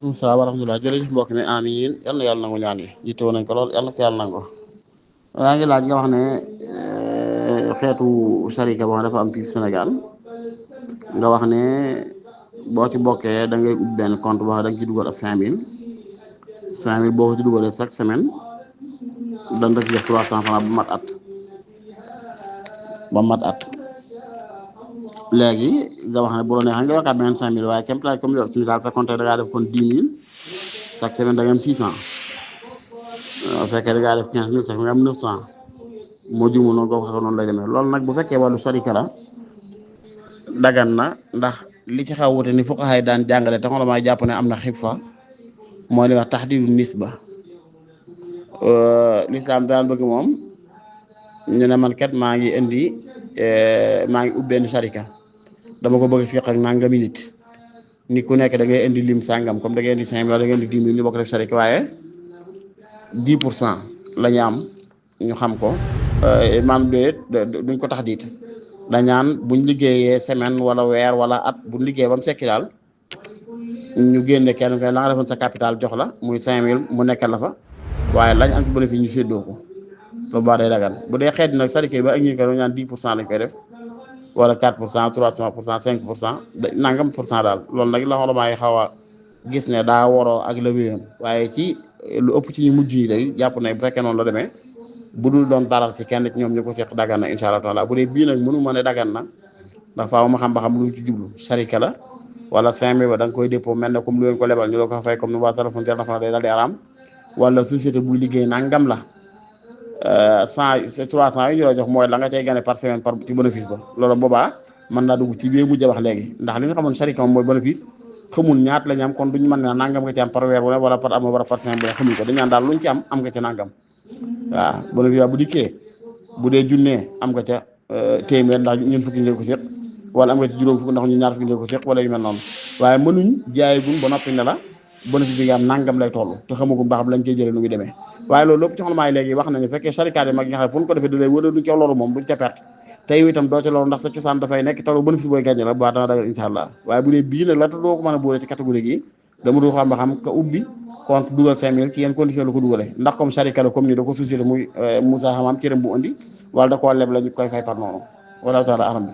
salaam wa rahmatulah jërëjëf mbokk mi amiin yal na yàlla nangu ñaan yi yittewoo nañ ko lool yal na ko yàlla nangu yaa ngi laaj nga wax ne xeetu sarika boo xam ne dafa am fii Sénégal nga wax ne boo ci bokkee da ngay ubbi benn compte boo xam ne da nga ci dugal ak 5000 boo ko ci dugalee chaque semaine dañ la ci def 300 francs ba mat at léegi nga wax ne bu la neexee nga yokkaat beneen 5000 waaye kéem tolluwaay comme yow ci misaal sa compte da ngaa def kon 10 000 chaque semaine da nga am 600 bu fekkee da ngaa def 15 000 chaque semaine nga am 900 moo juumul noonu nga waxee noonu lay demee loolu nag bu fekkee wàllu sarika la dagan na ndax li ci xaw wute ni fuqaha yi daan jàngale te xoolal maa jàpp ne am na xifa mooy li wax taxdiidu nisba lislaam daan bëgg moom ñu ne man kat maa ngi ubbi benn sarika dama ko bëgg fiq ak nangami nit ku nekk da ngay indi lim sàngam comme da ngay indi 5000 wala da ngay indi 10 000 ñu bokk def sarika waaye 10% la ñu am ñu xam ko maanaam duñ ko tax diit dañaan buñ liggéeyee semaine wala weer wala at buñ liggéey ba mu sekki daal ñu génne kenn la nga defoon sa capital jox la muy 5000 mu nekkal la fa waaye lañ am ci bénéfice ñu séddoo ko loolu baax day dagan bu dee xeet nag sarika yi ba ak ñi ko ñaan 10% lañ koy def wala 4% 3% 5% nangam % daal loolu nag la xolamaa yi xaw a gis ne daa waroo ak la wéyoon waaye ci lu ëpp ci ñu mujj yi day jàpp ne bu fekkee noonu la demee bu dul doon daral ci kenn ci ñoom ñu ko seq dagan na incha allah taala bu dee bii nag mënu ma ne dagan na ndax faaw ma xam ba xam lu mu ci jublu sarika la wala 5000 ba da nga koy dépôt mel ne comme lu leen ko lebal ñu la ko fay comme ni waa téléphone international day daal di araam wala société buy liggéey nangam la 300 yi ñu la jox mooy la nga cay gane par semaine par ci bénéfice ba loolu boobaa mën naa dugg ci biir mujj wax léegi ndax li nga xamoon sarika moom mooy bénéfice xamul ñaat la ñu am kon duñu mën ne nangam nga ci am par weer bu ne wala par am wala par semaine bu ne xamuñ ko dañu naan daal luñ ci am nga ca nangam waaw bénéfice bu dikkee bu dee junnee am nga ca téeméer ndax ñun fukki ñu ko séq wala am nga ci juróom fukk ndax ñu ñaar fukki ñu ko séq wala yu mel noonu waaye mënuñ jaayagum ba noppi ne la bénéfice bi nga am nangam lay toll te xamagum baax lañ cey jëlee nu muy demee waaye loolu lépp ci xolmaay léegi wax nañu fekkee sarikaat yi mag nga xam ne fu ñu ko defee da lay wala duñ ca loru moom duñ ca perte te yow itam doo ca loru ndax sa cosaan dafay nekk te loolu bénéfice booy gàññe la bu baax dana dagal insha allah waaye bu dee bii nag la te doo ko mën a boole ci catégorie gi dama du xam ba xam ka ubbi compte dugal 5000 ci yenn condition la ko dugalee ndax comme sarika la comme ni da ko société muy Moussa xamaam cëram bu indi wala da koo leb la ñu koy fay par noonu wala taala alam bi